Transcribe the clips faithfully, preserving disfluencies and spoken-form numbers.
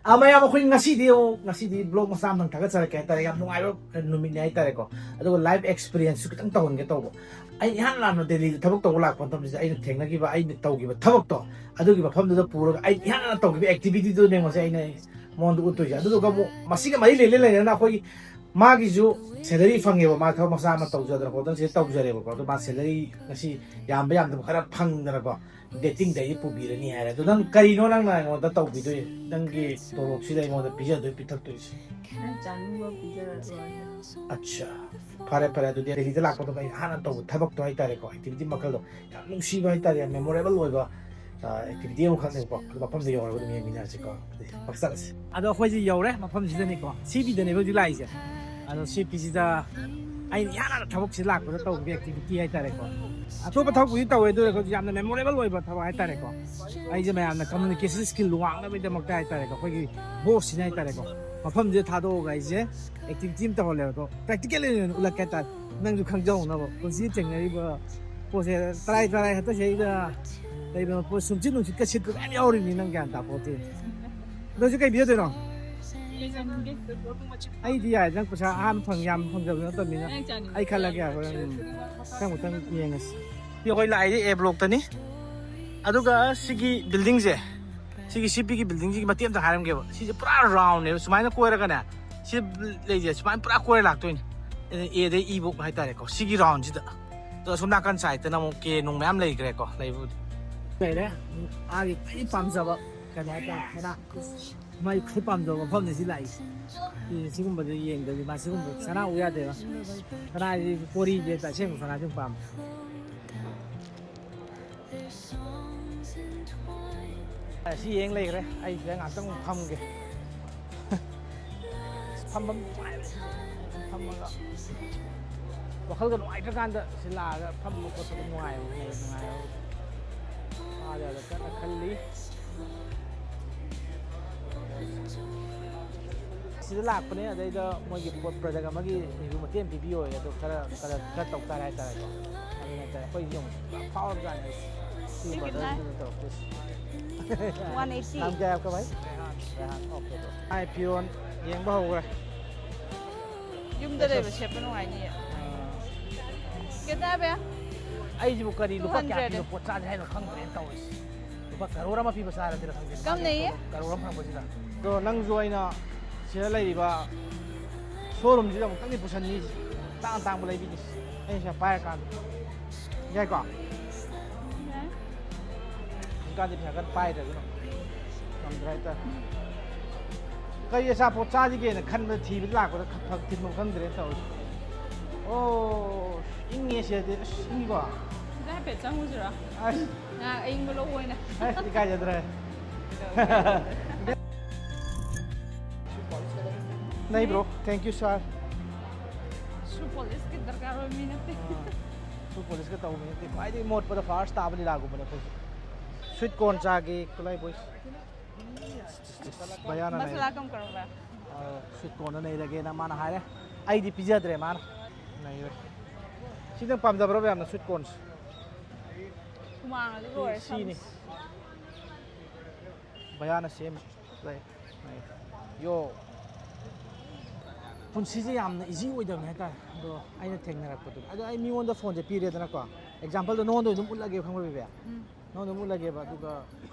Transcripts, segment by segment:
ꯑꯥ, ꯃꯌꯥꯝ, ꯑꯩꯈꯣꯏ ꯉꯁꯤꯗꯤ ꯑꯃꯨꯛ, ꯉꯁꯤꯗꯤ vlog ꯃꯆꯥ ꯑꯃꯇꯪ ꯊꯥꯒꯠꯆꯔꯛꯀꯦ ꯍꯥꯏꯇꯥꯔꯦ꯫ ꯌꯥꯝ ꯅꯨꯡꯉꯥꯏꯕ ꯅꯨꯃꯤꯠꯅꯤ ꯍꯥꯏꯇꯥꯔꯦꯀꯣ꯫ ꯑꯗꯨꯒ life experienceꯁꯨ ꯈꯤꯇꯪ ꯇꯧꯍꯟꯒꯦ ꯇꯧꯕ꯫ ꯑꯩ ꯏꯍꯥꯟ ꯍꯥꯟꯅ ꯗꯦꯜꯂꯤꯗ ꯊꯕꯛ ꯇꯧꯕ ꯂꯥꯛꯄ ꯃꯇꯝꯁꯤꯗ ꯑꯩꯅ ꯊꯦꯡꯅꯈꯤꯕ, ꯑꯩꯅ ꯇꯧꯈꯤꯕ ꯊꯕꯛꯇꯣ, ꯑꯗꯨꯒꯤ ꯃꯐꯝꯗꯨꯗ ꯄꯨꯔꯒ ꯑꯩ ꯏꯍꯥꯟ ꯍꯥꯟꯅ ꯇꯧꯈꯤꯕ activityꯗꯨꯅꯦ ꯉꯁꯤ ꯑꯩꯅ ꯃꯉꯣꯟꯗ ꯎꯠꯇꯣꯏꯁꯦ꯫ ꯑꯗꯨꯗꯨꯒ ꯑꯃꯨꯛ ꯃꯁꯤꯒ ꯃꯔꯤ ꯂꯩꯅ ꯂꯩꯅꯅ ꯑꯩꯈꯣꯏꯒꯤ ꯃꯥꯒꯤꯁꯨ salary ꯐꯪꯉꯦꯕ, ꯃꯥ ꯊꯕꯛ ꯃꯆꯥ ꯑꯃ ꯇꯧꯖꯗꯅ ꯈꯣꯠꯇꯅ ꯁꯤꯗ ꯇꯧꯖꯔꯦꯕꯀꯣ꯫ ꯑꯗꯣ ꯃꯥ salary ꯉꯁꯤ ꯌꯥꯝꯕ ꯌꯥꯝꯗꯕ ꯈꯔ ꯐꯪꯗꯅꯀꯣ, datingꯗ ꯑꯩ ꯄꯨꯕꯤꯔꯅꯤ ꯍꯥꯏꯔꯦ꯫ ꯑꯗꯣ ꯅꯪ ꯀꯔꯤꯅꯣ ꯅꯪꯅ ꯑꯩꯉꯣꯟꯗ ꯇꯧꯕꯤꯗꯣꯏ? ꯅꯪꯒꯤ ꯇꯣꯂꯣꯞꯁꯤꯗ ꯑꯩꯉꯣꯟꯗ ꯄꯤꯖꯗꯣꯏ, ꯄꯤꯊꯛꯇꯣꯏꯁꯦ? ꯅꯪ ꯆꯥꯅꯤꯡꯕ ꯄꯤꯖꯔ ꯂꯣꯏꯔꯦ꯫ ꯑꯠꯆꯥ, ꯐꯔꯦ ꯐꯔꯦ꯫ ꯑꯗꯨꯗꯤ ꯗꯦꯜꯂꯤꯗ ꯂꯥꯛꯄꯗ ꯑꯩ ꯍꯥꯟꯅ ꯇꯧꯕ ꯊꯕꯛꯇꯣ ꯍꯥꯏꯇꯥꯔꯦꯀꯣ, activity ꯃꯈꯜꯗꯣ ꯌꯥꯝ ꯅꯨꯡꯁꯤꯕ ꯍꯥꯏꯇꯥꯔꯦ, ꯌꯥꯝ memorable ꯑꯣꯏꯕ activity ꯑꯃꯈꯛꯅꯦꯕꯀꯣ꯫ ꯑꯗꯣ ꯃꯐꯝꯗ ꯌꯧꯔꯒ ꯑꯗꯨꯝ ꯌꯦꯡꯃꯤꯟꯅꯔꯁꯤꯀꯣ꯫ ꯑꯗꯨꯗꯤ ꯄꯛꯆꯔꯁꯦ꯫ ꯑꯗꯣ ꯑꯩꯈꯣꯏꯁꯦ ꯌꯧꯔꯦ ꯃꯐꯝꯁꯤꯗꯅꯤꯀꯣ, ꯁꯤ ꯄꯤꯗꯅꯦꯕ ꯍꯧꯖꯤꯛ ꯂꯥꯛꯏꯁꯦ꯫ ꯑꯗꯣ ꯁꯤ ꯄꯤꯁꯤꯗ ꯑꯩꯅ ꯏꯍꯥꯟ ꯍꯥꯟꯅ ꯊꯕꯛꯁꯤ ꯂꯥꯛꯄꯗ ꯇꯧꯕꯒꯤ activity ꯍꯥꯏꯇꯥꯔꯦꯀꯣ꯫ ꯑꯇꯣꯞꯄ ꯊꯕꯛꯄꯨꯗꯤ ꯇꯧꯋꯦ, ꯑꯗꯨ ꯑꯣꯏꯔꯒꯁꯨ ꯌꯥꯝꯅ memorable ꯑꯣꯏꯕ ꯊꯕꯛ ꯍꯥꯏꯇꯥꯔꯦꯀꯣ꯫ ꯑꯩꯁꯦ ꯃꯌꯥꯝꯅ communication skill ꯋꯥꯡꯅꯕꯒꯤꯗꯃꯛꯇ ꯍꯥꯏꯇꯥꯔꯦꯀꯣ, ꯑꯩꯈꯣꯏꯒꯤ bossꯁꯤꯅ ꯍꯥꯏꯇꯥꯔꯦꯀꯣ, ꯃꯐꯝꯁꯤꯗ ꯊꯥꯗꯣꯛꯑꯒ ꯑꯩꯁꯦ activity ꯑꯃ ꯇꯧꯍꯜꯂꯦꯕ꯫ ꯑꯗꯣ practical ꯑꯣꯏꯅ ꯎꯠꯂꯛꯀꯦ ꯍꯥꯏꯇꯥꯔꯦ, ꯅꯪꯁꯨ ꯈꯪꯖꯍꯧꯅꯕ꯫ ꯄꯨꯟꯁꯤ ꯊꯦꯡꯅꯔꯤꯕ ꯄꯣꯠꯁꯦ ꯇꯔꯥꯏ ꯇꯔꯥꯏ ꯍꯦꯛꯇ ꯁꯤꯗꯩꯗ ꯂꯩꯕ ꯄꯣꯠ, ꯁꯨꯝꯆꯤꯠ ꯅꯨꯡꯁꯤꯠꯀ ꯁꯤꯠꯄ ꯃꯌꯥꯝ ꯌꯥꯎꯔꯤꯕꯅꯤ, ꯅꯪ ꯒ꯭ꯌꯥꯟ ꯇꯥꯄꯣꯠꯇꯦ꯫ ꯑꯗꯨꯁꯨ ꯀꯩ ꯄꯤꯖꯗꯣꯏꯅꯣ? ꯑꯩꯗꯤ ꯌꯥꯔꯦ, ꯅꯪ ꯄꯩꯁꯥ ꯑꯍꯥꯟꯕ ꯐꯪ-, ꯌꯥꯝ ꯐꯪꯖꯕ ꯅꯠꯇꯕꯅꯤꯅ꯫ ꯅꯪ ꯆꯥꯅꯤꯡꯕ ꯑꯩ ꯈꯜꯂꯒꯦ, ꯍꯣꯔꯦꯟ ꯃꯊꯪ ꯃꯊꯪ ꯌꯦꯡꯉꯁꯤ꯫ ꯁꯤ ꯑꯩꯈꯣꯏ ꯂꯥꯛꯏꯁꯦ A blockꯇꯅꯤ꯫ ꯑꯗꯨꯒ ꯁꯤꯒꯤ buildingꯁꯦ, ꯁꯤꯒꯤ C Pꯒꯤ buildingꯁꯤꯒꯤ ꯃꯇꯦꯛ ꯑꯃꯇ ꯍꯥꯏꯔꯝꯒꯦꯕ꯫ ꯁꯤꯁꯦ ꯄꯨꯔꯥ roundꯅꯦꯕ꯫ ꯁꯨꯃꯥꯏꯅ ꯀꯣꯏꯔꯒꯅꯦ, ꯁꯤ ꯂꯩꯁꯦ ꯁꯨꯃꯥꯏꯅ ꯄꯨꯔꯥ ꯀꯣꯏꯔ ꯂꯥꯛꯇꯣꯏꯅꯤ꯫ Aꯗꯩ E block ꯍꯥꯏꯇꯥꯔꯦꯀꯣ, ꯁꯤꯒꯤ roundꯁꯤꯗ꯫ ꯑꯗꯣ ꯑꯁꯣꯝ ꯅꯥꯀꯟ sideꯇꯅ ꯑꯃꯨꯛ K ꯅꯨꯡ ꯃꯌꯥꯝ ꯂꯩꯈ꯭ꯔꯦꯀꯣ, ꯂꯩꯕꯨꯗꯤ꯫ ꯂꯩꯔꯦ꯫ ꯑꯥꯒꯤ ꯈ꯭ꯋꯥꯏ ꯄꯥꯝꯖꯕ ꯀꯩꯅꯣ ꯍꯥꯏꯇꯥꯔꯦ, ꯁꯅꯥ꯫ ꯃꯥꯏ ꯈ꯭ꯋꯥꯏ ꯄꯥꯝꯖꯕ ꯃꯐꯝꯅꯤ ꯁꯤ ꯂꯥꯛꯏꯁꯦ꯫ ꯁꯤ, ꯁꯤꯒꯨꯝꯕꯗ ꯌꯦꯡꯗ꯭ꯔꯗꯤ ꯃꯥ ꯁꯤꯒꯨꯝꯕ ꯁꯅꯥ ꯎ ꯌꯥꯗꯦꯕ꯫ ꯁꯅꯥꯁꯤ ꯀꯣꯔꯤꯁꯦ ꯑꯁꯦꯡꯕ ꯁꯅꯥꯁꯤ ꯄꯥꯝꯃꯦ꯫ ꯑꯁꯤ ꯌꯦꯡ ꯂꯩꯈ꯭ꯔꯦ꯫ ꯑꯩ ꯁꯤꯗ ꯉꯥꯛꯇꯪ ꯐꯝꯒꯦ꯫ ꯐꯝꯐꯝ ꯅꯨꯡꯉꯥꯏꯕ ꯁꯤꯁꯦ꯫ ꯐꯝꯃꯒ ꯋꯥꯈꯜꯒ ꯅꯨꯡꯉꯥꯏꯇ꯭ꯔꯀꯥꯟꯗ ꯁꯤ ꯂꯥꯛꯑꯒ ꯐꯝꯕ ꯈꯣꯠꯄꯗ ꯅꯨꯡꯉꯥꯏꯕ, ꯅꯨꯡꯉꯥꯏꯕ꯫ ꯑꯥꯗ ꯀꯟꯅ ꯈꯜꯂꯤ꯫ ꯁꯤꯗ ꯂꯥꯛꯄꯅꯦ, ꯑꯗꯩꯗ ꯃꯣꯏꯒꯤ ꯄꯣꯠ product ꯑꯃꯒꯤ review ꯃꯇꯦꯛ ꯑꯃ ꯄꯤꯕꯤꯌꯣ, ꯑꯗꯣ ꯈꯔ, ꯈꯔ, ꯈꯔ ꯇꯧ ꯇꯥꯔꯦ ꯍꯥꯏꯇꯥꯔꯦꯀꯣ꯫ ꯑꯗꯨ ꯅꯠꯇ꯭ꯔꯒ ꯑꯩꯈꯣꯏꯁꯦ ꯑꯃꯨꯛ ꯄꯨꯔꯥ ꯐꯥꯎꯔꯕꯖꯥꯠꯅꯦ꯫ ꯁꯤ brotherꯗꯨꯅ ꯇꯧꯔꯛꯇꯣꯏꯁꯦ꯫ One eighty. नाम क्या है आपका भाई? ꯃꯥꯏ ꯐꯤꯔꯣꯟ ꯌꯦꯡꯕ ꯍꯧꯈ꯭ꯔꯦ꯫ ꯌꯨꯝꯗ ꯂꯩꯕ ꯁꯦꯠꯄ ꯅꯨꯡꯉꯥꯏꯅꯤꯌꯦ꯫ ꯀꯦꯇꯥꯕꯦ꯫ ꯑꯩꯁꯤꯕꯨ ꯀꯔꯤ ꯂꯨꯄꯥ ꯀꯌꯥ ꯄꯤꯕ ꯄꯣꯠ ꯆꯥꯁꯦ ꯍꯥꯏꯅꯣ ꯈꯪꯗ꯭ꯔꯦꯅ ꯇꯧꯔꯤꯁꯦ꯫ ꯂꯨꯄꯥ ꯀꯔꯣꯔ ꯑꯃ ꯄꯤꯕ ꯆꯥꯔꯗꯤꯔ ꯈꯪꯗꯦ꯫ ꯀꯝꯅꯩꯌꯦ꯫ ꯀꯔꯣꯔ ꯑꯃ ꯐꯪꯕꯁꯤꯗ꯫ ꯑꯗꯣ ꯅꯪꯁꯨ ꯑꯩꯅ ꯁꯤꯗ ꯂꯩꯔꯤꯕ ꯁꯣꯔꯨꯝꯁꯤꯗ ꯑꯃꯨꯛꯇꯪꯗꯤ ꯄꯨꯁꯟꯅꯤꯡꯉꯤꯁꯦ꯫ ꯇꯥꯡ ꯇꯥꯡꯕ ꯂꯩꯕꯤꯅꯤꯁꯦ꯫ ꯑꯩꯅ ꯁꯤꯗ ꯄꯥꯏꯔꯀꯥꯟꯗ꯫ ꯌꯥꯏꯀꯣ? ꯍꯧꯖꯤꯛꯀꯥꯟꯗꯤ ꯄꯩꯁꯥ ꯀꯟꯅ ꯄꯥꯏꯗ꯭ꯔꯦ ꯑꯗꯨꯅ ꯉꯝꯗ꯭ꯔꯦ ꯍꯥꯏꯇꯥꯔꯦ꯫ ꯀꯔꯤ ꯑꯆꯥꯄꯣꯠ ꯆꯥꯁꯤꯒꯦꯅ ꯈꯟꯕꯗ ꯊꯤꯕꯗ ꯂꯥꯛꯄꯗ ꯈ- ꯈ- ꯊꯤꯟꯐꯝ ꯈꯪꯗ꯭ꯔꯦꯅ ꯇꯧꯔꯤꯁꯦ꯫ ꯑꯣ ꯏꯪꯉꯦ ꯁꯤꯗꯗꯤ ꯑꯁ ꯏꯪꯉꯤꯀꯣ꯫ ꯁꯤꯗ ꯍꯥꯏꯐꯦꯠ ꯆꯪꯉꯨꯁꯤꯔꯣ? ꯑꯁ ꯉꯥꯏꯍꯥꯛ ꯑꯏꯪꯕ ꯂꯧꯕ ꯑꯣꯏꯅ꯫ ꯑꯁ ꯏꯀꯥꯏꯖꯗ꯭ꯔꯦ꯫ ꯅꯩ bro, thank you sir꯫ ꯁꯨ ꯄꯣꯂꯤꯁꯀꯤ ꯗꯔꯀꯥꯔ ꯑꯣꯏꯕ ꯃꯤ ꯅꯠꯇꯦ꯫ ꯁꯨ ꯄꯣꯂꯤꯁꯀ ꯇꯧꯕ ꯃꯤ ꯅꯠꯇꯦ꯫ ꯈ꯭ꯋꯥꯏꯗꯒꯤ ꯃꯣꯠꯄꯗ ꯐꯥꯔꯁ ꯇꯥꯕ ꯂꯤꯂꯥꯒꯨꯝꯕꯅꯦ ꯑꯩꯈꯣꯏꯁꯦ꯫ ꯁ꯭ꯋꯤꯠ ꯀꯣꯔꯟ ꯆꯥꯒꯦ ꯀꯨꯂꯥꯏ ꯕꯣꯏꯁ꯫ ꯕꯌꯥꯅ ꯅꯩ꯫ ꯃꯁꯥꯂꯥ ꯀꯝ ꯀꯔꯝꯕ? ꯑ, ꯁ꯭ꯋꯤꯠ ꯀꯣꯔꯟꯗ ꯅꯩꯔꯒꯦꯅ ꯃꯥꯅ ꯍꯥꯏꯔꯦ꯫ ꯑꯩꯗꯤ ꯄꯤꯖꯗ꯭ꯔꯦ ꯃꯥꯅ꯫ ꯅꯩꯔꯦ꯫ ꯁꯤꯗꯪ ꯄꯥꯝꯖꯕ꯭ꯔꯣ ꯌꯥꯝꯅ ꯁ꯭ꯋꯤꯠ ꯀꯣꯔꯟꯁꯦ? ꯍꯨꯃꯥꯡꯅꯗꯤ ꯂꯣꯏꯔꯦ ꯁꯤꯅꯤ꯫ ꯁꯝꯁꯦ꯫ ꯕꯌꯥꯅ ꯁꯦꯝꯃꯤ꯫ ꯂꯩ꯫ ꯂꯩ꯫ ꯌꯣ꯫ ꯄꯨꯟꯁꯤꯁꯦ ꯌꯥꯝꯅ ꯏꯖꯤ ꯑꯣꯏꯗꯕꯅꯦ ꯍꯥꯏꯇꯥꯔꯦ꯫ ꯑꯗꯣ ꯑꯩꯅ ꯊꯦꯡꯅꯔꯛꯄꯗꯨꯅꯦ꯫ ꯑꯗꯣ ꯑꯩ ꯃꯤꯉꯣꯟꯗ ꯐꯣꯟꯁꯦ ꯄꯤꯔꯦꯗꯅꯀꯣ꯫ ꯑꯦꯛꯖꯥꯝꯄꯜꯗꯣ ꯅꯉꯣꯟꯗ ꯑꯗꯨꯝ ꯎꯠꯂꯒꯦ ꯈꯪꯕ꯭ꯔ ꯕꯤꯕꯦ? ꯎꯝ꯫ ꯅꯉꯣꯟꯗ ꯑꯗꯨꯝ ꯎꯠꯂꯒꯦꯕ꯫ ꯑꯗꯨꯒ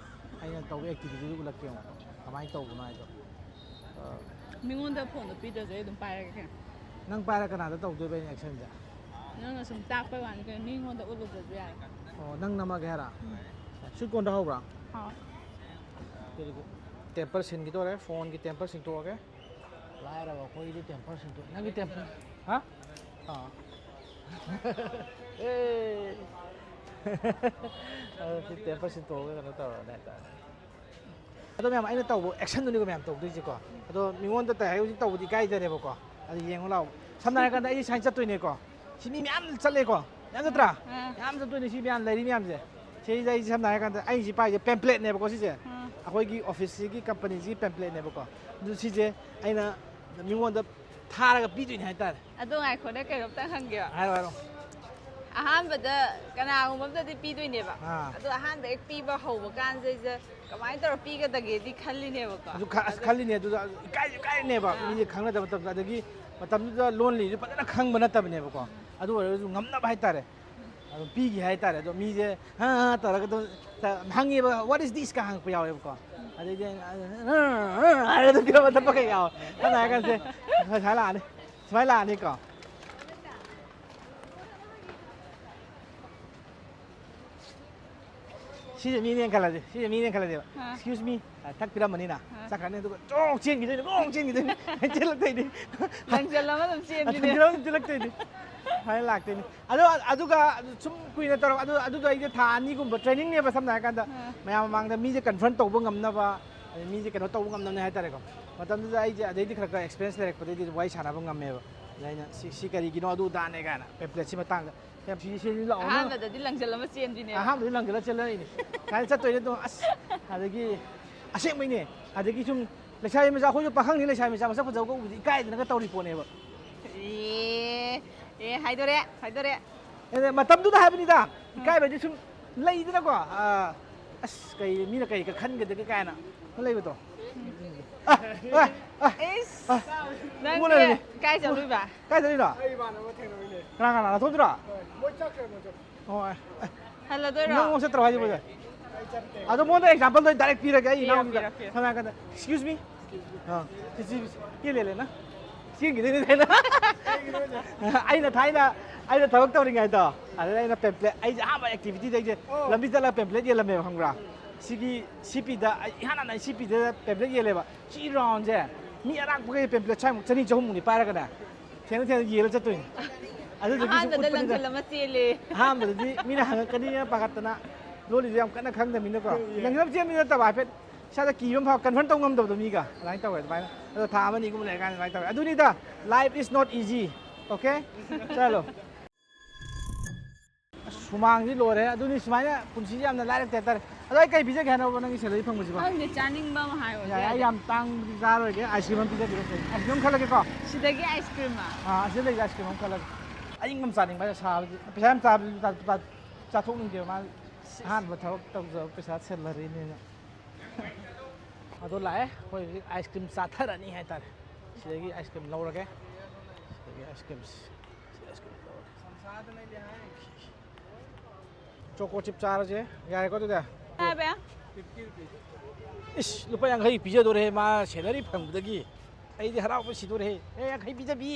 ꯑꯩꯅ ꯇꯧꯕ ꯑꯦꯛꯇꯤꯚꯤꯇꯤꯗꯨ ꯎꯠꯂꯛꯀꯦ ꯌꯦꯡꯉꯣ꯫ ꯀꯃꯥꯏꯅ ꯇꯧꯕꯅꯣ ꯍꯥꯏꯗꯣ꯫ ꯑ, ꯃꯤꯉꯣꯟꯗ ꯐꯣꯟꯗꯣ ꯄꯤꯗ꯭ꯔꯁꯨ ꯑꯩ ꯑꯗꯨꯝ ꯄꯥꯏꯔꯒꯦ ꯀꯩꯅꯣ꯫ ꯅꯪ ꯄꯥꯏꯔ ꯀꯅꯥꯗ ꯇꯧꯗꯣꯏꯕ ꯑꯩꯅ ꯑꯦꯛꯁꯟꯁꯦ? ꯅꯪꯅ ꯁꯨꯝ ꯇꯥꯛꯄꯩ ꯋꯥꯅꯤ ꯀꯩꯅꯣ, ꯃꯤꯉꯣꯟꯗ ꯎꯠꯂꯨꯗ꯭ꯔꯁꯨ ꯌꯥꯏ꯫ ꯑꯣ ꯅꯪ ꯅꯝꯃꯒꯦ ꯍꯥꯏꯔ? ꯁ꯭ꯋꯤꯠ ꯀꯣꯔꯟꯗꯣ ꯍꯧꯕ꯭ꯔꯥ? ꯍꯥꯎ꯫ ꯇꯦꯝꯄꯔ ꯁꯤꯟꯈꯤꯗꯣꯔꯦ, ꯐꯣꯟꯒꯤ ꯇꯦꯝꯄꯔ ꯁꯤꯟꯇꯣꯛꯑꯒꯦ꯫ ꯂꯥꯏꯔꯕ ꯑꯩꯈꯣꯏꯗꯤ ꯇꯦꯝꯄꯔ ꯁꯤꯟꯇꯣꯛꯑꯦ꯫ ꯅꯪꯒꯤ ꯇꯦꯝꯄꯔ ꯍꯥ? ꯑꯥ꯫ ꯑꯦ꯫ ꯑꯗꯨ ꯁꯤ ꯇꯦꯝꯄꯔ ꯁꯤꯟꯇꯣꯛꯑꯒ ꯀꯩꯅꯣ ꯇꯧꯔꯅꯤ ꯍꯥꯏꯇꯥꯔꯦ꯫ ꯑꯗꯣ ꯃꯌꯥꯝ ꯑꯩꯅ ꯇꯧꯕ ꯑꯦꯛꯁꯟꯗꯨꯅꯤꯀꯣ ꯃꯌꯥꯝ ꯇꯧꯗꯣꯏꯁꯦꯀꯣ꯫ ꯑꯗꯣ ꯃꯤꯉꯣꯟꯗ ꯇꯥꯏ ꯍꯥꯏ ꯍꯧꯖꯤꯛ ꯇꯧꯕꯗꯤ ꯏꯀꯥꯏꯖꯔꯦꯕꯀꯣ꯫ ꯑꯗꯨ ꯌꯦꯡꯉꯨ ꯂꯥꯛꯑꯣ꯫ ꯁꯝꯅ ꯍꯥꯏꯔꯀꯥꯟꯗ ꯑꯩ ꯁꯨꯃꯥꯏꯅ ꯆꯠꯇꯣꯏꯅꯦꯀꯣ꯫ ꯁꯤ ꯃꯤ ꯃꯌꯥꯝ ꯆꯠꯂꯦꯀꯣ꯫ ꯃꯌꯥꯝ ꯆꯠꯇ꯭ꯔꯥ? ꯑꯥ꯫ ꯃꯌꯥꯝ ꯆꯠꯇꯣꯏꯅꯦ ꯁꯤ ꯃꯌꯥꯝ ꯂꯩꯔꯤ ꯃꯌꯥꯝꯁꯦ꯫ ꯁꯤꯗ ꯑꯩꯁꯦ ꯁꯝꯅ ꯍꯥꯏꯔꯀꯥꯟꯗ ꯑꯩꯁꯦ ꯄꯥꯏꯁꯦ ꯄꯦꯝꯄ꯭ꯂꯦꯠꯅꯦꯕꯀꯣ ꯁꯤꯁꯦ꯫ ꯑꯥ꯫ ꯑꯩꯈꯣꯏꯒꯤ ꯑꯣꯐꯤꯁꯁꯤꯒꯤ ꯀꯝꯄꯅꯤꯁꯤꯒꯤ ꯄꯦꯝꯄ꯭ꯂꯦꯠꯅꯦꯕꯀꯣ꯫ ꯑꯗꯨ ꯁꯤꯁꯦ ꯑꯩꯅ ꯃꯤꯉꯣꯟꯗ ꯊꯥꯔꯒ ꯄꯤꯗꯣꯏꯅꯦ ꯍꯥꯏꯇꯥꯔꯦ꯫ ꯑꯗꯣ ꯉꯥꯏꯈꯣꯅꯦ ꯀꯩꯅꯣꯝꯇ ꯍꯪꯒꯦꯕ꯫ ꯍꯥꯏꯔꯣ ꯍꯥꯏꯔꯣ꯫ ꯑꯍꯥꯟꯕꯗ ꯀꯅꯥꯒꯨꯝꯕ ꯑꯝꯗꯗꯤ ꯄꯤꯗꯣꯏꯅꯦꯕ꯫ ꯑꯥ꯫ ꯑꯗꯣ ꯑꯍꯥꯟꯕ ꯍꯦꯛ ꯄꯤꯕ ꯍꯧꯕ ꯀꯥꯟꯁꯤꯗꯩꯗ ꯀꯃꯥꯏꯅ ꯇꯧꯔ ꯄꯤꯒꯗꯒꯦꯗꯤ ꯈꯜꯂꯤꯅꯦꯕꯀꯣ꯫ ꯑꯗꯨ ꯈ-, ꯑꯁ, ꯑꯗ ꯈꯜꯂꯤꯅꯦ꯫ ꯑꯗꯨꯗ ꯏꯀꯥꯏꯁꯨ ꯏꯀꯥꯏꯔꯤꯅꯦꯕ, ꯑꯥ꯫ ꯃꯤꯁꯦ ꯈꯪꯅꯗꯕ ꯃꯇꯝꯗ꯫ ꯑꯗꯒꯤ ꯃꯇꯝꯗꯨꯗ ꯂꯣꯟ ꯂꯤꯁꯨ ꯐꯖꯅ ꯈꯪꯕ ꯅꯠꯇꯕꯅꯦꯕꯀꯣ꯫ ꯑꯗꯨ ꯑꯣꯏꯔꯒꯁꯨ ꯉꯝꯅꯕ ꯍꯥꯏꯇꯥꯔꯦ꯫ ꯑꯗꯨꯝ ꯄꯤꯈꯤ ꯍꯥꯏꯇꯥꯔꯦ꯫ ꯑꯗꯣ ꯃꯤꯁꯦ ꯍꯥ ꯍꯥ ꯇꯧꯔꯒ ꯑꯗꯨꯝ ꯍꯪꯉꯦꯕ, "What is this?" ꯀ ꯍꯪꯉꯛꯄ ꯌꯥꯎꯋꯦꯕꯀꯣ꯫ ꯑꯗꯩꯗꯤ ꯑꯩꯅ, "ꯑ, ꯑ, ꯑ," ꯍꯥꯏꯔꯒ ꯑꯗꯨꯝ ꯄꯤꯔꯝꯕ ꯊꯠꯄ ꯀꯩ ꯌꯥꯎꯋꯦ꯫ ꯁꯝꯅ ꯍꯥꯏꯔ ꯀꯥꯟꯁꯦ ꯁꯨꯃꯥꯏꯅ ꯂꯥꯛꯑꯅꯤ, ꯁꯨꯃꯥꯏꯅ ꯂꯥꯛꯑꯅꯤꯀꯣ꯫ ꯁꯤꯁꯦ ꯃꯤꯅꯦꯅ ꯈꯜꯂꯁꯦ, ꯁꯤꯁꯦ ꯃꯤꯅꯦꯅ ꯈꯜꯂꯁꯦꯕ꯫ ꯑꯥ꯫ "Excuse me," ꯊꯛꯄꯤꯔꯝꯃꯅꯤꯅ꯫ ꯑꯥ꯫ ꯆꯠꯈ꯭ꯔꯅꯤ, ꯑꯗꯨꯒ ꯆꯣꯡ ꯆꯦꯟꯈꯤꯗꯣꯏꯅꯤ, ꯆꯣꯡ ꯆꯦꯟꯈꯤꯗꯣꯏꯅꯤ꯫ ꯆꯦꯜꯂꯛꯇꯣꯏꯅꯤ꯫ ꯂꯪꯖꯜ ꯑꯃ ꯑꯗꯨꯝ ꯆꯦꯟꯕꯤꯅꯦ꯫ ꯂꯪꯖꯜ ꯑꯃ ꯑꯗꯨꯝ ꯆꯦꯜꯂꯛꯇꯣꯏꯅꯤ꯫ ꯁꯨꯃꯥꯏꯅ ꯂꯥꯛꯇꯣꯏꯅꯤ꯫ ꯑꯗꯣ, ꯑꯗꯨꯒ ꯁꯨꯝ ꯀꯨꯏꯅ ꯇꯧꯔꯛ-, ꯑꯗꯨ, ꯑꯗꯨꯗꯣ ꯑꯩꯁꯦ ꯊꯥ ꯑꯅꯤꯒꯨꯝꯕ trainingꯅꯦꯕ, ꯁꯝꯅ ꯍꯥꯏꯔꯀꯥꯟꯗ꯫ ꯑꯥ꯫ ꯃꯌꯥꯝ ꯃꯃꯥꯡꯗ ꯃꯤꯁꯦ confront ꯇꯧꯕ ꯉꯝꯅꯕ, ꯑꯗꯩ ꯃꯤꯁꯦ ꯀꯩꯅꯣ ꯇꯧꯕ ꯉꯝꯅꯕꯅꯦ ꯍꯥꯏꯇꯥꯔꯦꯀꯣ꯫ ꯃꯇꯝꯗꯨꯗ ꯑꯩꯁꯦ ꯑꯗꯩꯗꯤ ꯈꯔ ꯈꯔ experience ꯂꯩꯔꯛꯄꯗꯩꯗꯤ ꯋꯥꯔꯤ ꯁꯥꯟꯅꯕ ꯉꯝꯃꯦꯕ꯫ ꯑꯗ ꯑꯩꯅ "ꯁꯤ, ꯁꯤ ꯀꯔꯤꯒꯤꯅꯣ ꯑꯗꯨ ꯑꯗꯥꯅꯦ" ꯀꯥꯏꯅ pamphletꯁꯤ ꯃꯇꯥꯡꯗ꯫ "ꯌꯥꯝ ꯁꯤ, ꯁꯤ ꯂꯥꯛꯑꯣ ꯅꯪ"꯫ ꯑꯍꯥꯟꯕꯗꯗꯤ ꯂꯪꯁꯤꯜ ꯑꯃ ꯆꯦꯟꯕꯤꯅꯦꯕ꯫ ꯑꯍꯥꯟꯕꯗꯤ ꯂꯪꯁꯤꯜꯂ ꯆꯦꯜꯂꯛꯏꯅꯦ꯫ ꯁꯨꯃꯥꯏꯅ ꯆꯠꯇꯣꯏꯅꯦ ꯑꯗꯨꯝ꯫ ꯑꯁ, ꯑꯗꯒꯤ ꯑꯁꯦꯡꯕꯩꯅꯦ꯫ ꯑꯗꯒꯤ ꯁꯨꯝ ꯂꯩꯁꯥꯕꯤ ꯃꯆꯥ, ꯑꯩꯈꯣꯏꯁꯨ ꯄꯥꯈꯪꯅꯤ, ꯂꯩꯁꯥꯕꯤ ꯃꯆꯥ ꯃꯁꯛ ꯐꯖꯕ ꯀꯧꯕꯁꯦ ꯏꯀꯥꯏꯗꯅꯒ ꯇꯧꯔꯤ ꯄꯣꯠꯅꯦꯕ꯫ ꯑꯦ, ꯑꯦ, ꯍꯥꯏꯗꯣꯔꯦ, ꯍꯥꯏꯗꯣꯔꯦ꯫ ꯑꯦ, ꯃꯇꯝꯗꯨꯗ ꯍꯥꯏꯕꯅꯤꯗ, ꯎꯝ꯫ ꯏꯀꯥꯏꯕꯗꯤ ꯁꯨꯝ ꯂꯩꯗꯅꯀꯣ꯫ ꯑ, ꯑꯁ, ꯀꯩ, ꯃꯤꯅ ꯀꯩꯒ ꯈꯟꯒꯗꯒꯦ ꯀꯥꯏꯅ ꯁꯨꯝ ꯂꯩꯕꯗꯣ꯫ ꯑ, ꯑ, ꯑ, ꯏꯁ, ꯑ, ꯅꯪꯗꯤ ꯀꯣꯟꯅꯅꯦ꯫ ꯀꯥꯏ ꯆꯠꯂꯨꯏꯕ? ꯀꯥꯏ ꯆꯠꯂꯤꯅꯣ? ꯑꯩ ꯏꯃꯥꯟꯅꯕ ꯊꯦꯡꯅꯕꯩꯅꯦ꯫ ꯀꯅꯥ, ꯀꯅꯥ? ꯅꯊꯣꯛꯇ꯭ꯔꯣ? ꯍꯣꯏ, ꯃꯣꯏ ꯆꯠꯈ꯭ꯔꯦ, ꯃꯣꯏ ꯆꯠꯈ꯭ꯔꯦ꯫ ꯍꯣꯏ꯫ ꯍꯜꯂꯗꯣꯏꯔꯣ? ꯅꯪ ꯑꯃꯨꯛ ꯆꯠꯇ꯭ꯔꯣ ꯍꯥꯏꯁꯤꯕꯣ? ꯑꯩ ꯆꯠꯇꯦ꯫ ꯑꯗꯣ ꯃꯉꯣꯟꯗ exampleꯗꯣ direct ꯄꯤꯔꯒꯦ ꯑꯩ ꯄꯤꯔꯣ, ꯏꯅꯥꯎꯅꯨꯄꯤꯗ꯫ ꯄꯤꯔꯣ, ꯄꯤꯔꯣ꯫ ꯁꯝꯅ ꯍꯥꯏꯔꯀꯥꯟꯗ, "Excuse me?" ꯑꯥ, ꯁꯤ, ꯁꯤ, ꯁꯤ, ꯀꯦ ꯂꯦꯂꯦꯅ? ꯆꯦꯟꯈꯤꯗꯣꯏꯅꯦ ꯑꯩꯅ꯫ ꯑꯩꯅ ꯊꯥꯏꯅ, ꯑꯩꯅ ꯊꯕꯛ ꯇꯧꯔꯤꯉꯩꯗꯣ, ꯑꯗꯨꯗ ꯑꯩꯅ pamphlet, ꯑꯩꯁꯦ ꯑꯍꯥꯟꯕ activityꯗ ꯑꯩꯁꯦ ꯑꯣ꯫ ꯂꯝꯕꯤ ꯆꯠꯂꯒ pamphlet ꯌꯦꯜꯂꯝꯃꯦꯕ, ꯈꯪꯕ꯭ꯔꯥ? ꯁꯤꯒꯤ CPꯗ, ꯑꯩ ꯏꯍꯥꯟ ꯍꯥꯟꯅ ꯑꯩ CPꯗ pamphlet ꯌꯦꯜꯂꯦꯕ꯫ ꯁꯤ roundꯁꯦ ꯃꯤ ꯑꯔꯥꯛꯄꯈꯩ pamphlet ꯁ꯭ꯋꯥꯏꯃꯨꯛ ꯆꯅꯤ ꯆꯍꯨꯝꯃꯨꯛꯅꯤ ꯄꯥꯏꯔꯒꯅꯦ꯫ ꯊꯦꯡꯅ ꯊꯦꯡꯅ ꯌꯦꯜꯂ ꯆꯠꯇꯣꯏꯅꯤ꯫ ꯑꯗꯨꯗꯨꯒꯤ ꯁꯨꯝ ꯑꯍꯥꯟꯕꯗ ꯎꯠꯄꯅꯤꯗ꯫ ꯂꯪꯁꯤꯜ ꯑꯃ ꯆꯦꯜꯂꯦ꯫ ꯑꯍꯥꯟꯕꯗꯗꯤ ꯃꯤꯅ ꯍꯪꯉꯛꯀꯅꯤꯅ ꯄꯥꯈꯠꯇꯅ, ꯂꯣꯜꯂꯤꯗꯣ ꯌꯥꯝ ꯀꯟꯅ ꯈꯪꯗꯕꯅꯤꯅꯀꯣ꯫ ꯂꯪꯁꯤꯜ ꯑꯃ ꯆꯦꯟꯕꯗꯤ ꯅꯠꯇꯕ, ꯍꯥꯏꯐꯦꯠ ꯏꯁꯥꯗ ꯀꯤꯕ ꯑꯃ ꯐꯥꯎ, confront ꯇꯧ ꯉꯝꯗꯕꯗꯣ ꯃꯤꯒ꯫ ꯑꯗꯨꯃꯥꯏꯅ ꯇꯧꯋꯦ, ꯑꯗꯨꯃꯥꯏꯅ꯫ ꯑꯗꯣ ꯊꯥ ꯑꯃ ꯑꯅꯤꯒꯨꯝꯕ ꯂꯩꯔꯀꯥꯟꯗ ꯑꯗꯨꯃꯥꯏꯅ ꯇꯧꯋꯦ꯫ ꯑꯗꯨꯅꯤꯗ, life is not easy, okay? ꯆꯠꯂꯣ꯫ ꯑꯁ, ꯍꯨꯃꯥꯡꯗꯤ ꯂꯣꯏꯔꯦ꯫ ꯑꯗꯨꯅꯤ, ꯁꯨꯃꯥꯏꯅ ꯄꯨꯟꯁꯤꯁꯦ ꯌꯥꯝꯅ ꯂꯥꯏꯔꯛꯇꯦ ꯍꯥꯏꯇꯥꯔꯦ꯫ ꯑꯗꯣ ꯑꯩ ꯀꯩ ꯄꯤꯖꯒꯦ ꯍꯥꯏꯅꯣꯕ ꯅꯪꯒꯤ salary ꯐꯪꯕꯁꯤꯕꯣ? ꯈꯪꯗꯦ, ꯆꯥꯅꯤꯡꯕ ꯑꯃ ꯍꯥꯏꯌꯣ, ꯌꯥꯏ, ꯑꯗꯨ ꯑꯩ ꯌꯥꯏ꯫ ꯌꯥꯝ ꯇꯥꯡꯕꯗꯤ ꯆꯥꯔꯣꯏꯒꯦ, ice cream ꯑꯃ ꯄꯤꯖꯒꯦ꯫ Ice cream ꯑꯃ ꯈꯜꯂꯒꯦꯀꯣ? ꯁꯤꯗꯒꯤ ice cream ꯑꯃ? ꯑꯥ, ꯑꯁꯤꯗ ꯂꯩꯕ ice cream ꯑꯃ ꯈꯜꯂꯒꯦ꯫ ꯑꯏꯪꯕ ꯑꯃ ꯆꯥꯅꯤꯡꯕ ꯍꯥꯏꯇꯥꯔꯦ, ꯁꯥꯕꯗꯤ꯫ ꯄꯩꯁꯥ ꯌꯥꯝ ꯆꯥꯕꯗꯤ ꯆꯥ-, ꯆꯥ-, ꯆꯥꯊꯣꯛꯅꯤꯡꯗꯦꯕ꯫ ꯃꯥ ꯑꯍꯥꯟꯕ ꯊꯕꯛ ꯇꯧꯖꯕ ꯄꯩꯁꯥ ꯁꯦꯂꯔꯤꯅꯤꯅ꯫ ꯑꯗꯣ ꯂꯥꯛꯑꯦ꯫ ꯑꯩꯈꯣꯏ ꯍꯧꯖꯤꯛ ꯑꯥꯏꯁ ꯀ꯭ꯔꯤꯝ ꯆꯥꯊꯔꯅꯤ ꯍꯥꯏꯇꯥꯔꯦ꯫ ꯁꯤꯗꯒꯤ ꯑꯥꯏꯁ ꯀ꯭ꯔꯤꯝ ꯂꯧꯔꯒꯦ꯫ ꯁꯤꯗꯒꯤ ꯑꯥꯏꯁ ꯀ꯭ꯔꯤꯝꯁꯦ, ꯁꯤ ꯑꯥꯏꯁ ꯀ꯭ꯔꯤꯝ ꯂꯧꯔꯒꯦ꯫ ꯆꯣꯀꯣ ꯆꯤꯞ ꯆꯥꯔꯁꯦ꯫ ꯌꯥꯔꯦꯀꯣ ꯑꯗꯨꯗꯤ? ꯍꯥꯏꯕ? ꯏꯁ, ꯂꯨꯄꯥ ꯌꯥꯡꯈꯩ ꯄꯤꯖꯗꯣꯔꯦ ꯃꯥ ꯁꯦꯂꯔꯤ ꯐꯪꯕꯗꯒꯤ꯫ ꯑꯩꯗꯤ ꯍꯔꯥꯎꯕ ꯁꯤꯗꯣꯔꯦ꯫ ꯑꯦ, ꯌꯥꯡꯈꯩ ꯄꯤꯖꯕꯤ꯫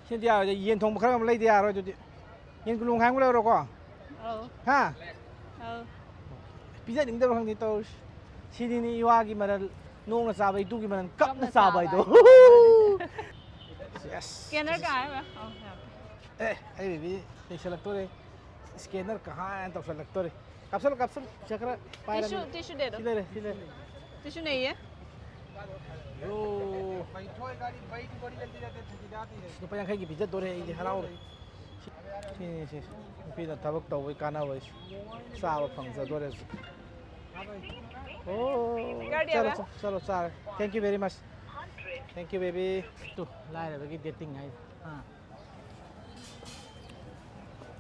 ꯁꯤꯗꯤ ꯌꯥꯔꯣꯏꯗ, ꯌꯦꯟ ꯊꯣꯡꯕ ꯈꯔ ꯑꯃ ꯂꯩꯗ ꯌꯥꯔꯣꯏ ꯑꯗꯨꯗꯤ꯫ ꯌꯦꯟ ꯀꯣꯂꯣꯡꯈꯥꯏ ꯑꯃ ꯂꯩꯔꯣꯀꯣ꯫ ꯑꯧ꯫ ꯍꯥ? ꯑꯧ꯫ ꯄꯤꯖꯅꯤꯡꯗꯕ ꯈꯪꯗꯦ ꯇꯧꯔꯤꯁꯤ꯫ ꯁꯤꯅꯤꯅꯦ ꯏꯋꯥꯒꯤ ꯃꯔꯜ, ꯅꯣꯡꯅ ꯆꯥꯕ ꯏꯇꯨꯒꯤ ꯃꯔꯜ, ꯀꯞꯅ ꯀꯞꯅ ꯆꯥꯕ ꯆꯥꯕ ꯍꯥꯏꯗꯣ꯫ ꯍꯥꯏꯗꯣ꯫ Yes꯫ Scanner ꯀꯥꯏ ꯍꯥꯏꯕ? ꯑꯧ, ꯌꯥꯔꯦ꯫ ꯑꯦ, ꯑꯩ ꯕꯦꯕꯤ ꯂꯩꯁꯜꯂꯛꯇꯣꯔꯦ꯫ Scanner ꯀꯍꯥꯏꯅ ꯇꯧꯁꯜꯂꯛꯇꯣꯔꯦ꯫ ꯀꯥꯞꯁꯜꯂꯨ, ꯀꯥꯞꯁꯜꯂꯨ꯫ ꯄꯩꯁꯥ ꯈꯔ ꯄꯥꯏꯔꯕꯅꯤꯅ꯫ Tissue, tissue ꯗꯦꯗꯣ꯫ ꯁꯤ ꯂꯩꯔꯦ, ꯁꯤ ꯂꯩꯔꯦ꯫ Tissue ꯅꯩꯌꯦ꯫ ꯌꯣ꯫ ꯂꯨꯄꯥ ꯌꯥꯡꯈꯩꯒꯤ ꯄꯤꯖꯗꯣꯔꯦ ꯑꯩꯗꯤ, ꯍꯔꯥꯎꯔꯦ꯫ ꯁꯤꯅꯤ, ꯁꯤ ꯅꯨꯄꯤꯅ ꯊꯕꯛ ꯇꯧꯕꯒꯤ ꯀꯥꯟꯅꯕ ꯍꯥꯏꯁꯦ꯫ ꯆꯥꯕ ꯐꯪꯖꯗꯣꯔꯦ ꯍꯧꯖꯤꯛ꯫ ꯑꯣ, ꯀꯥꯏꯗ ꯆꯠꯂꯣ, ꯌꯥꯕ? ꯆꯠꯂꯣ, ꯆꯠꯂꯣ, ꯆꯥꯔꯦ꯫ Thank you very much꯫ Thank you, baby꯫ ꯇꯨ, ꯂꯥꯏꯔꯕꯒꯤ dating ꯍꯥꯏꯁꯦ꯫ ꯑꯥ꯫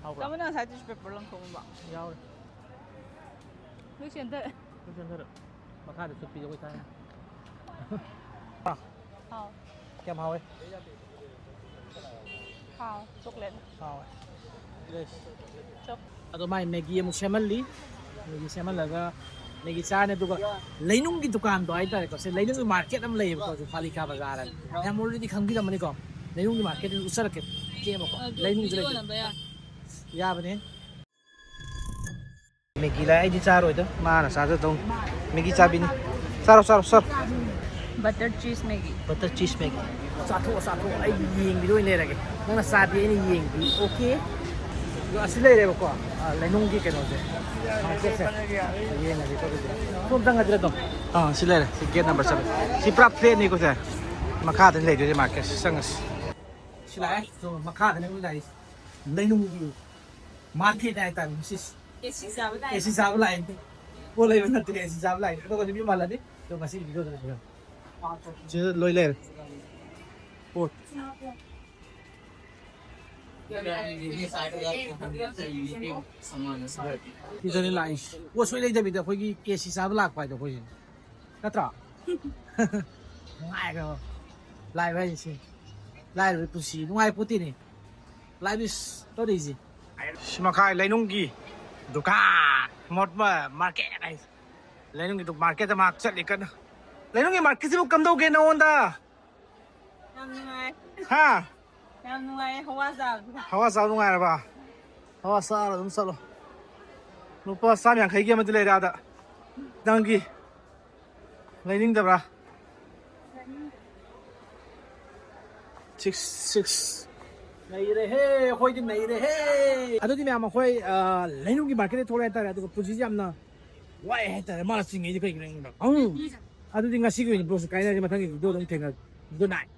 ꯍꯥꯎꯕ꯭ꯔꯣ? ꯇꯥꯃꯣ, ꯅꯪ ꯉꯁꯥꯏ tissue paper ꯂꯪꯊꯣꯛꯑꯝꯕ? ꯌꯥꯎꯔꯦ꯫ ꯂꯣꯏ ꯆꯦꯟꯊꯔꯦ꯫ ꯂꯣꯏ ꯆꯦꯟꯊꯔꯦ꯫ ꯃꯈꯥꯗ ꯆꯨꯞꯄꯤꯗꯣ ꯑꯩꯈꯣꯏ ꯊꯥꯏꯅ꯫ ꯍꯥꯎ꯫ ꯀꯌꯥꯝ ꯍꯥꯎꯋꯦ? ꯍꯥꯎ, chocolate꯫ ꯍꯥꯎꯋꯦ꯫ Yes꯫ ꯆꯣꯛ꯫ ꯑꯗꯣ ꯃꯥꯏ ꯃꯦꯒꯤ ꯑꯃꯨꯛ ꯁꯦꯝꯍꯜꯂꯤ꯫ ꯃꯦꯒꯤ ꯁꯦꯝꯍꯜꯂꯒ ꯃꯦꯒꯤ ꯆꯥꯔꯅꯤ꯫ ꯑꯗꯨꯒ ꯂꯩꯅꯨꯡꯒꯤ ꯗꯨꯀꯥꯟꯗꯣ ꯍꯥꯏꯇꯥꯔꯦꯀꯣ, ꯁꯤ ꯂꯩꯅꯨꯡꯒꯤ market ꯑꯃ ꯂꯩꯌꯦꯕꯀꯣ, ꯍꯧꯖꯤꯛ ꯐꯥꯂꯤꯀꯥ ꯕꯖꯥꯔ ꯍꯥꯏꯅ꯫ ꯃꯌꯥꯝ already ꯈꯪꯕꯤꯔꯝꯃꯅꯤꯀꯣ꯫ ꯂꯩꯅꯨꯡꯒꯤ market ꯗꯨ ꯎꯠꯆꯔꯛꯀꯦ꯫ ꯃꯇꯦꯛ ꯑꯃꯀꯣ꯫ ꯑ, ꯂꯩꯅꯨꯡꯁꯨ video ꯂꯩꯇꯦ꯫ ꯅꯝꯕ ꯌꯥ-, ꯌꯥꯕꯅꯦ꯫ ꯃꯦꯒꯤ ꯂꯥꯛꯑꯦ, ꯑꯩꯗꯤ ꯆꯥꯔꯣꯏꯗ, ꯃꯥꯅ ꯆꯥꯖꯗꯧꯅꯤ꯫ ꯃꯦꯒꯤ ꯆꯥꯕꯤꯅꯤ꯫ ꯆꯥꯔꯣ, ꯆꯥꯔꯣ, ꯆꯥꯔꯣ꯫ Butter cheese Maggi꯫ Butter cheese Maggi꯫ ꯆꯥꯊꯣꯛꯑꯣ, ꯆꯥꯊꯣꯛꯑꯣ꯫ ꯑꯩ ꯌꯦꯡꯕꯤꯗ ꯑꯣꯏꯅ ꯂꯩꯔꯒꯦ꯫ ꯅꯪꯅ ꯆꯥꯕꯤ, ꯑꯩꯅ ꯌꯦꯡꯕꯤ꯫ Okay꯫ ꯑꯗꯣ ꯑꯁꯤ ꯂꯩꯔꯦꯕꯀꯣ꯫ ꯑ, ꯂꯩꯅꯨꯡꯒꯤ ꯀꯩꯅꯣꯁꯦ꯫ Market ꯁꯦ꯫ ꯌꯦꯡꯉꯁꯤꯀꯣ ꯑꯗꯨꯗꯤ꯫ ꯁꯣꯝ ꯆꯪꯉꯁꯤꯔ ꯑꯗꯨꯝ? ꯑꯥ, ꯁꯤ ꯂꯩꯔꯦ꯫ ꯁꯤ gate number seven꯫ ꯁꯤ ꯄꯨꯔꯥ flat ꯅꯤꯀꯣ ꯁꯦ꯫ ꯃꯈꯥꯗꯅꯤ ꯂꯩꯗꯣꯏꯁꯦ market ꯁꯦ꯫ ꯆꯪꯉꯁꯤ꯫ ꯁꯤ ꯂꯥꯛꯑꯦ꯫ ꯁꯣꯝ ꯃꯈꯥꯗꯅꯤ ꯑꯃꯨꯛ ꯂꯥꯛꯏꯁꯦ꯫ ꯂꯩꯅꯨꯡꯒꯤ market ꯍꯥꯏꯇꯥꯔꯦ ꯉꯁꯤꯁꯦ꯫ AC ꯆꯥꯕ ꯂꯥꯛꯑꯦ꯫ AC ꯆꯥꯕ ꯂꯥꯛꯑꯦ꯫ ꯄꯣꯠ ꯂꯩꯕ ꯅꯠꯇꯦ, AC ꯆꯥꯕ ꯂꯥꯛꯑꯦ꯫ ꯑꯗꯣ ꯍꯧꯖꯤꯛ ꯃꯤ ꯃꯥꯜꯂꯅꯤ꯫ ꯑꯗꯣ ꯉꯁꯤ video ꯗ ꯂꯩꯕꯤꯔꯝꯃꯣ꯫ ꯁꯤꯗ ꯂꯣꯏ ꯂꯩꯔꯦ꯫ ꯄꯣꯠ꯫ ꯁꯤꯗꯅꯤ ꯂꯥꯛꯏꯁꯦ꯫ ꯄꯣꯠ ꯁꯣꯏ ꯂꯩꯗꯕꯤꯗ ꯑꯩꯈꯣꯏꯒꯤ ꯀꯦ ꯁꯤ ꯆꯥꯕ ꯂꯥꯛꯄ ꯍꯥꯏꯗꯣ ꯑꯩꯈꯣꯏꯁꯦ꯫ ꯅꯠꯇ꯭ꯔꯣ? ꯅꯨꯡꯉꯥꯏꯈ꯭ꯔꯕ ꯂꯥꯏꯐ ꯍꯥꯏꯁꯦ꯫ ꯂꯥꯏꯔꯕ ꯄꯨꯟꯁꯤ ꯅꯨꯡꯉꯥꯏ ꯄꯣꯠꯇꯦꯅꯦ꯫ ꯂꯥꯏꯐ ꯏꯁ ꯇꯧꯔꯤꯁꯦ꯫ ꯁꯤꯃꯈꯥꯏ ꯂꯩꯅꯨꯡꯒꯤ ꯗꯨꯀꯥꯟ ꯃꯣꯠ ꯃꯥꯔꯀꯦꯠ ꯍꯥꯏꯁꯦ꯫ ꯂꯩꯅꯨꯡꯒꯤ ꯃꯥꯔꯀꯦꯠꯇ ꯃꯍꯥꯛ ꯆꯠꯂꯤ ꯀꯟꯅ꯫ ꯂꯩꯅꯨꯡꯒꯤ ꯃꯥꯔꯀꯦꯠꯁꯤꯕꯨ ꯀꯝꯗꯧꯒꯦ ꯅꯉꯣꯟꯗ? ꯌꯥꯝ ꯅꯨꯡꯉꯥꯏ꯫ ꯍꯥ? ꯌꯥꯝ ꯅꯨꯡꯉꯥꯏ ꯍꯋꯥ ꯆꯥꯕꯗ꯫ ꯍꯋꯥ ꯆꯥꯕ ꯅꯨꯡꯉꯥꯏꯔꯕ? ꯍꯋꯥ ꯆꯥꯔ ꯑꯗꯨꯝ ꯆꯠꯂꯣ꯫ ꯂꯨꯄꯥ ꯆꯥꯝ ꯌꯥꯡꯈꯩꯒꯤ ꯑꯃꯗꯤ ꯂꯩꯔꯦ ꯑꯥꯗ꯫ ꯅꯪꯒꯤ ꯂꯩꯅꯤꯡꯗꯕ꯭ꯔꯥ? Six six. ꯅꯩꯔꯦꯍꯦ, ꯑꯩꯈꯣꯏꯗꯤ ꯅꯩꯔꯦꯍꯦ꯫ ꯑꯗꯨꯗꯤ ꯃꯌꯥꯝ ꯑꯩꯈꯣꯏ, ꯑ, ꯂꯩꯅꯨꯡꯒꯤ ꯃꯥꯔꯀꯦꯠꯇ ꯊꯣꯛꯂꯛꯑꯦ ꯍꯥꯏꯇꯥꯔꯦ, ꯑꯗꯨꯒ ꯄꯨꯟꯁꯤꯁꯦ ꯌꯥꯝꯅ ꯋꯥꯏ ꯍꯥꯏꯇꯥꯔꯦ, ꯃꯥꯅ ꯆꯤꯡꯉꯩꯁꯦ ꯀꯩꯒꯤꯅꯣ ꯈꯪꯕ꯭ꯔꯥ? ꯎꯝ꯫ ꯑꯗꯨꯗꯤ ꯉꯁꯤꯒꯤ ꯑꯣꯏꯅ ꯕ꯭ꯂꯣꯒꯁꯦ ꯀꯥꯏꯅꯔꯁꯦ, ꯃꯊꯪꯒꯤ ꯚꯤꯗꯤꯑꯣꯗ ꯑꯃꯨꯛ ꯊꯦꯡꯅꯔꯁꯦ꯫ Good night.